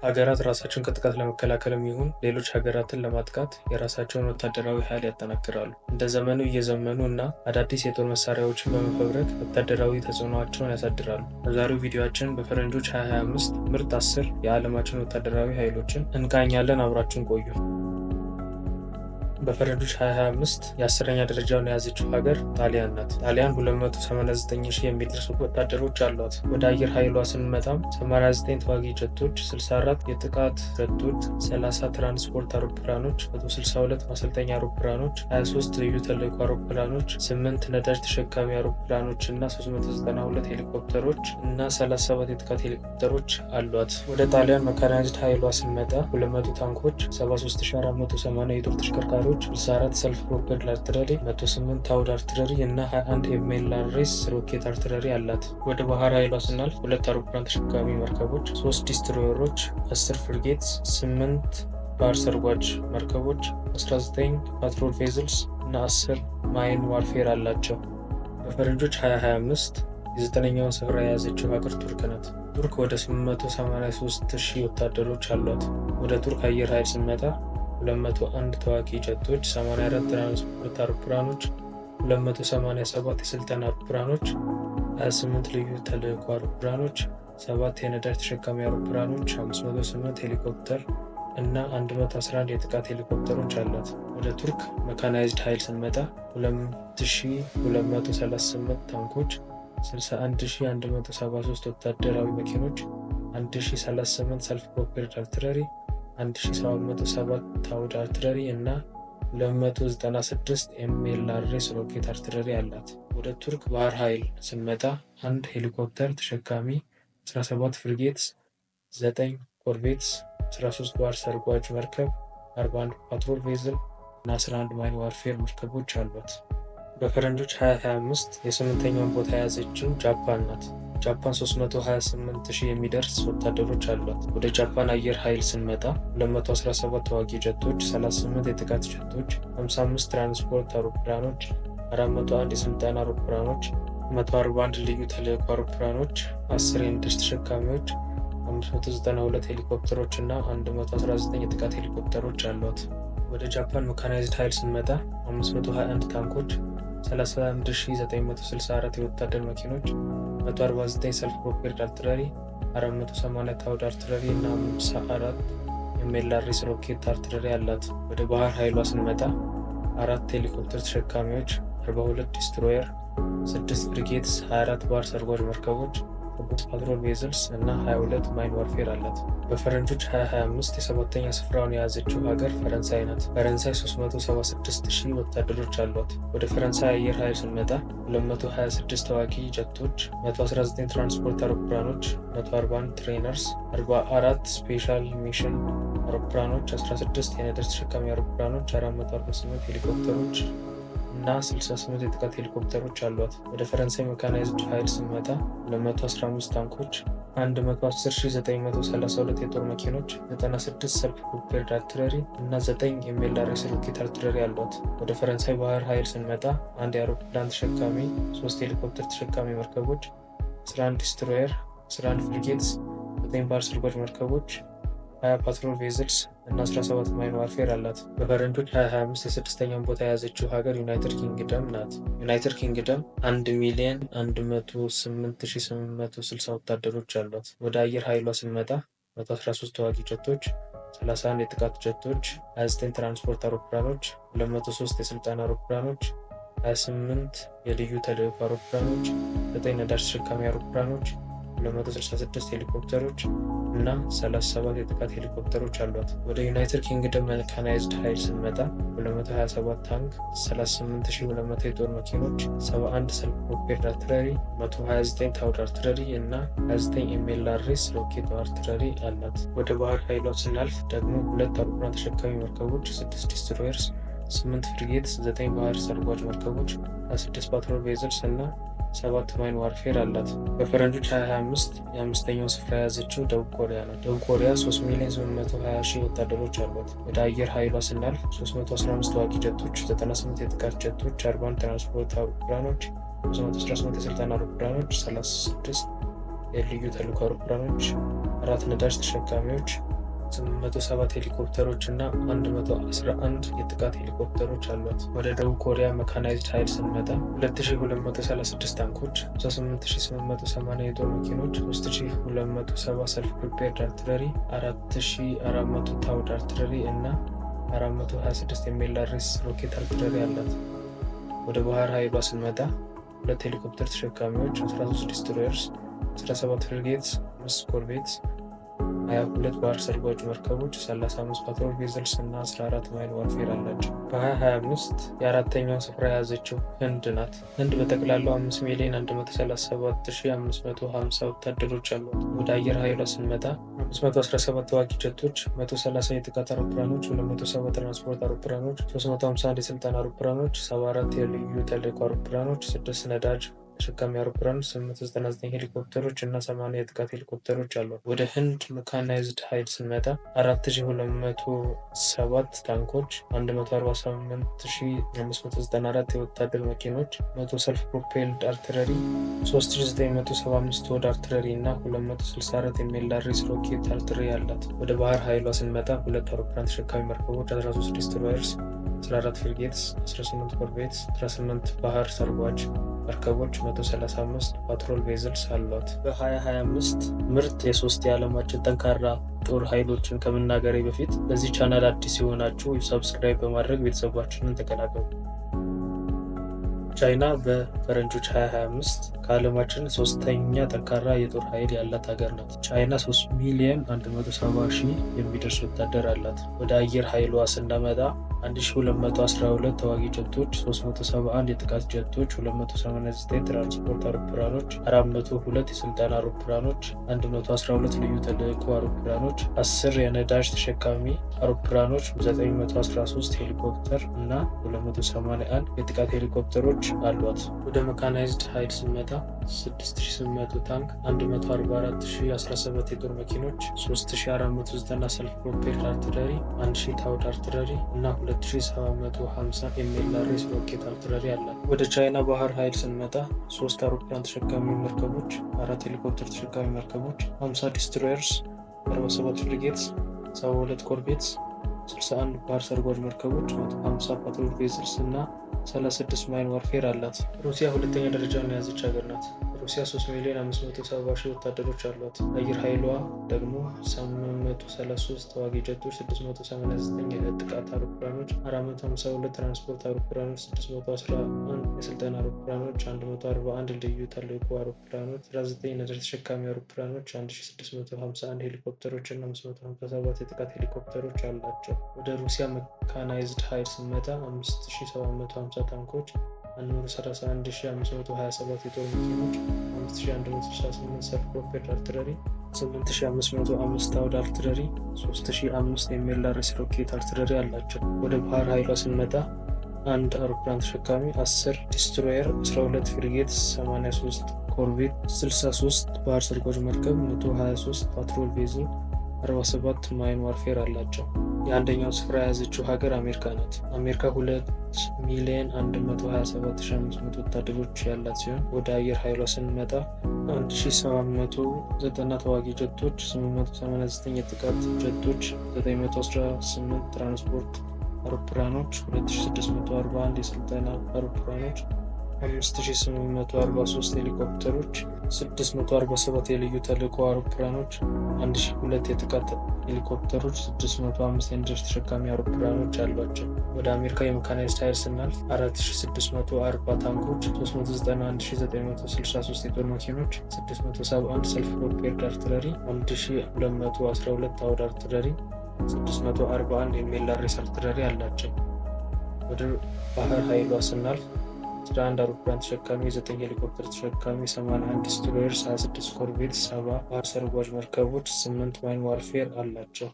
ሀገራት ራሳቸውን ከጥቃት ለመከላከልም ይሁን ሌሎች ሀገራትን ለማጥቃት የራሳቸውን ወታደራዊ ኃይል ያጠናክራሉ። እንደ ዘመኑ እየዘመኑ እና አዳዲስ የጦር መሳሪያዎችን በመፈብረክ ወታደራዊ ተጽዕኖአቸውን ያሳድራሉ። በዛሬው ቪዲዮአችን በፈረንጆች 2025 ምርጥ 10 የዓለማችን ወታደራዊ ኃይሎችን እንቃኛለን። አብራችሁን ቆዩ። በፈረንጆች 2025 የአስረኛ ደረጃውን የያዘችው ሀገር ጣሊያን ናት። ጣሊያን 289 ሺህ የሚደርሱ ወታደሮች አሏት። ወደ አየር ኃይሏ ስንመጣም 89 ተዋጊ ጀቶች፣ 64 የጥቃት ጀቶች፣ 30 ትራንስፖርት አውሮፕላኖች፣ 162 ማሰልጠኛ አውሮፕላኖች፣ 23 ልዩ ተልዕኮ አውሮፕላኖች፣ 8 ነዳጅ ተሸካሚ አውሮፕላኖች እና 392 ሄሊኮፕተሮች እና 37 የጥቃት ሄሊኮፕተሮች አሏት። ወደ ጣሊያን mechanized ኃይሏ ስንመጣ 200 ታንኮች፣ 73480 የጦር ተሽከርካሪዎች፣ 64 self propelled artillery፣ 108 towed artillery እና 21 MLRS rocket artillery አላት። ወደ ባህር ኃይሏ ስናልፍ ሁለት አውሮፕላን ተሸካሚ መርከቦች፣ 3 destroyer ኦች፣ 10 frigates፣ 8 ባህር ሰርጓጅ መርከቦች፣ 19 patrol vessels እና 10 mine warfare አላቸው። በፈረንጆች 2025 የዘጠነኛውን ስፍራ የያዘችው ሀገር ቱርክ ናት። ቱርክ ወደ 883 ሺህ ወታደሮች አሏት። ወደ ቱርክ አየር ኃይል ስንመጣ 201 ተዋጊ ጀቶች፣ 84 ትራንስፖርት አውሮፕላኖች፣ 287 የስልጠና አውሮፕላኖች፣ 28 ልዩ ተልዕኮ አውሮፕላኖች፣ 7 የነዳጅ ተሸካሚ አውሮፕላኖች፣ 508 ሄሊኮፕተር እና 111 የጥቃት ሄሊኮፕተሮች አሏት። ወደ ቱርክ mechanized ኃይል ስንመጣ 2238 ታንኮች፣ 61173 ወታደራዊ መኪኖች፣ 1038 self propelled artillery፣ 1707 towed artillery እና 296 MLRS rocket artillery አላት። ወደ ቱርክ ባህር ኃይል ስንመጣ አንድ ሄሊኮፕተር ተሸካሚ፣ 17 frigates፣ 9 corvettes፣ 13 ባህር ሰርጓጅ መርከብ፣ 41 patrol vessel እና 11 mine warfare መርከቦች አሏት። በፈረንጆች 2025 የስምንተኛውን ቦታ የያዘችው ጃፓን ናት። ጃፓን 328 ሺህ የሚደርስ ወታደሮች አሏት። ወደ ጃፓን አየር ኃይል ስንመጣ 217 ተዋጊ ጀቶች፣ 38 የጥቃት ጀቶች፣ 55 ትራንስፖርት አውሮፕላኖች፣ 401 የስልጠና አውሮፕላኖች፣ 141 ልዩ ተልዕኮ አውሮፕላኖች፣ 10 የነዳጅ ተሸካሚዎች፣ 592 ሄሊኮፕተሮች እና 119 የጥቃት ሄሊኮፕተሮች አሏት። ወደ ጃፓን mechanized ኃይል ስንመጣ 521 ታንኮች፣ 31964 የወታደር መኪኖች፣ 149 self propelled artillery፣ 480 towed artillery እና 54 MLRS rocket artillery አላት። ወደ ባህር ኃይሏ ስንመጣ አራት ሄሊኮፕተር ተሸካሚዎች፣ 42 destroyer፣ 6 frigates፣ 24 ባህር ሰርጓጅ መርከቦች፣ 6 patrol vessels እና 22 mine warfare አላት። በፈረንጆች 2025 የሰባተኛ ስፍራውን የያዘችው ሀገር ፈረንሳይ ናት። ፈረንሳይ 376 ሺህ ወታደሮች አሏት። ወደ ፈረንሳይ አየር ኃይል ስንመጣ 226 ተዋጊ ጀቶች፣ 119 ትራንስፖርት አውሮፕላኖች፣ 141 trainers፣ 44 special mission አውሮፕላኖች፣ 16 የነዳጅ ተሸካሚ አውሮፕላኖች፣ 448 ሄሊኮፕተሮች እና 68 የጥቃት ሄሊኮፕተሮች አሏት። ወደ ፈረንሳይ mechanized ኃይል ስንመጣ 215 ታንኮች፣ 110932 የጦር መኪኖች፣ 96 self propelled artillery እና 9 MLRS rocket artillery አሏት። ወደ ፈረንሳይ ባህር ኃይል ስንመጣ አንድ የአውሮፕላን ተሸካሚ፣ 3 ሄሊኮፕተር ተሸካሚ መርከቦች፣ 11 destroyer፣ 11 frigates፣ 9 ባህር ሰርጓጅ መርከቦች፣ 20 patrol vessels እና 17 mine warfare አላት። በፈረንጆች 2025 የስድስተኛውን ቦታ የያዘችው ሀገር ዩናይትድ ኪንግደም ናት። ዩናይትድ ኪንግደም 1 ሚሊዮን 108,860 ወታደሮች አሏት። ወደ አየር ኃይሏ ስንመጣ 113 ተዋጊ ጀቶች፣ 31 የጥቃት ጀቶች፣ 29 ትራንስፖርት አውሮፕላኖች፣ 203 የስልጠና አውሮፕላኖች፣ 28 የልዩ ተልዕኮ አውሮፕላኖች፣ 9 ነዳጅ ተሸካሚ አውሮፕላኖች፣ 266 ሄሊኮፕተሮች እና 37 የጥቃት ሄሊኮፕተሮች አሏት። ወደ ዩናይትድ ኪንግደም mechanized ኃይል ስንመጣ 227 ታንክ፣ 38200 የጦር መኪኖች፣ 71 self propelled artillery፣ 129 towed artillery እና 29 MLRS rocket artillery አላት። ወደ ባህር ኃይሏ ስናልፍ ደግሞ ሁለት አውሮፕላን ተሸካሚ መርከቦች፣ 6 destroyers፣ 8 frigates፣ 9 ባህር ሰርጓጅ መርከቦች፣ 26 patrol vessels እና 7 mine warfare አላት። በፈረንጆች 2025 የአምስተኛውን ስፍራ የያዘችው ደቡብ ኮሪያ ናት። ደቡብ ኮሪያ 3 ሚሊዮን 820 ሺህ ወታደሮች አሏት። ወደ አየር ኃይሏ ስናልፍ 315 ተዋጊ ጀቶች፣ 98 የጥቃት ጀቶች፣ 41 ትራንስፖርት አውሮፕላኖች፣ 318 የስልጠና አውሮፕላኖች፣ 36 የልዩ ተልዕኮ አውሮፕላኖች፣ አራት ነዳጅ ተሸካሚዎች፣ 807 ሄሊኮፕተሮች እና 111 የጥቃት ሄሊኮፕተሮች አሏት። ወደ ደቡብ ኮሪያ mechanized ኃይል ስንመጣ 2236 ታንኮች፣ 58880 የጦር መኪኖች፣ 3270 self propelled artillery፣ 4400 towed artillery እና 426 MLRS rocket artillery አላት። ወደ ባህር ኃይሏ ስንመጣ ሁለት ሄሊኮፕተር ተሸካሚዎች፣ 13 destroyers፣ 17 frigates፣ 5 corvettes፣ 22 ባህር ሰርጓጅ መርከቦች፣ 35 patrol vessels እና 14 mine warfare አላቸው። በ2025 የአራተኛውን ስፍራ የያዘችው ህንድ ናት። ህንድ በጠቅላላው 5 ሚሊዮን 137550 ወታደሮች አሏት። ወደ አየር ኃይሏ ስንመጣ 517 ተዋጊ ጀቶች፣ 130 የጥቃት አውሮፕላኖች፣ 270 ትራንስፖርት አውሮፕላኖች፣ 351 የስልጠና አውሮፕላኖች፣ 74 የልዩ ተልዕኮ አውሮፕላኖች፣ 6 ነዳጅ ተሸካሚ አውሮፕላኖች፣ 899 ሄሊኮፕተሮች እና 80 የጥቃት ሄሊኮፕተሮች አሏት። ወደ ህንድ mechanized ኃይል ስንመጣ 4207 ታንኮች፣ 148594 የወታደር መኪኖች፣ 100 self propelled artillery፣ 3975 towed artillery እና 264 MLRS rocket artillery አላት። ወደ ባህር ኃይሏ ስንመጣ ሁለት አውሮፕላን ተሸካሚ መርከቦች፣ 13 destroyers፣ 14 frigates፣ 18 corvettes፣ 18 ባህር ሰርጓጅ መርከቦች፣ 135 patrol vessels አሏት። በ2025 ምርጥ የሶስት የዓለማችን ጠንካራ ጦር ኃይሎችን ከመናገሬ በፊት ለዚህ ቻናል አዲስ የሆናችሁ subscribe በማድረግ ቤተሰባችንን ተቀላቀሉ። ቻይና በፈረንጆች 2025 ከዓለማችን ሶስተኛ ጠንካራ የጦር ኃይል ያላት ሀገር ናት። ቻይና 3 ሚሊዮን 170 ሺህ የሚደርስ ወታደር አላት። ወደ አየር ኃይሏ ስንመጣ 1212 ተዋጊ ጀቶች፣ 371 የጥቃት ጀቶች፣ 289 ትራንስፖርት አውሮፕላኖች፣ 402 የስልጠና አውሮፕላኖች፣ 112 ልዩ ተልዕኮ አውሮፕላኖች፣ 10 የነዳጅ ተሸካሚ አውሮፕላኖች፣ 913 ሄሊኮፕተር እና 281 የጥቃት ሄሊኮፕተሮች አሏት። ወደ mechanized ኃይል ስንመጣ 6800 ታንክ፣ 144017 የጦር መኪኖች፣ 3490 self propelled artillery፣ 1000 towed artillery እና 2750 MLRS rocket artillery አላት። ወደ ቻይና ባህር ኃይል ስንመጣ 3 አውሮፕላን ተሸካሚ መርከቦች፣ 4 ሄሊኮፕተር ተሸካሚ መርከቦች፣ 50 destroyers፣ 47 frigates፣ 72 corvettes፣ 61 ባህር ሰርጓጅ መርከቦች፣ 150 patrol vessels እና 36 mine warfare አላት። ሩሲያ ሁለተኛ ደረጃውን የያዘች ሀገር ናት። ሩሲያ 3 ሚሊዮን 570 ሺህ ወታደሮች አሏት። አየር ኃይሏ ደግሞ 833 ተዋጊ ጀቶች፣ 689 የጥቃት አውሮፕላኖች፣ 452 ትራንስፖርት አውሮፕላኖች፣ 611 የስልጠና አውሮፕላኖች፣ 141 ልዩ ተልዕኮ አውሮፕላኖች፣ 19 ነዳጅ ተሸካሚ አውሮፕላኖች፣ 1651 ሄሊኮፕተሮች እና 557 የጥቃት ሄሊኮፕተሮች አላቸው። ወደ ሩሲያ mechanized ኃይል ስንመጣ 5750 ታንኮች፣ 131527 የጦር መኪኖች፣ 5168 self propelled artillery፣ 8505 towed artillery፣ 3005 MLRS rocket artillery አላቸው። ወደ ባህር ኃይሏ ስንመጣ አንድ አውሮፕላን ተሸካሚ፣ 10 destroyer፣ 12 frigate፣ 83 corvette፣ 63 ባህር ሰርጓጅ መርከብ፣ 123 patrol vessel፣ 47 mine warfare አላቸው። የአንደኛው ስፍራ የያዘችው ሀገር አሜሪካ ናት። አሜሪካ 2 ሚሊዮን 127500 ወታደሮች ያላት ሲሆን ወደ አየር ኃይሏ ስንመጣ 1790 ተዋጊ ጀቶች፣ 889 የጥቃት ጀቶች፣ 918 ትራንስፖርት አውሮፕላኖች፣ 2641 የስልጠና አውሮፕላኖች፣ 5843 ሄሊኮፕተሮች፣ 647 የልዩ ተልዕኮ አውሮፕላኖች፣ 1002 የጥቃት ሄሊኮፕተሮች፣ 605 የነዳጅ ተሸካሚ አውሮፕላኖች አሏቸው። ወደ አሜሪካ የ mechanized ኃይል ስናልፍ 4640 ታንኮች፣ 391963 የጦር መኪኖች፣ 671 self propelled artillery፣ 1212 towed artillery፣ 641 MLRS artillery አላቸው። ወደ ባህር ኃይሏ ስናልፍ 11 አውሮፕላን ተሸካሚ፣ 9 ሄሊኮፕተር ተሸካሚ፣ 81 destroyers፣ 26 corvette፣ 70 ባህር ሰርጓጅ መርከቦች፣ 8 mine warfare አላቸው።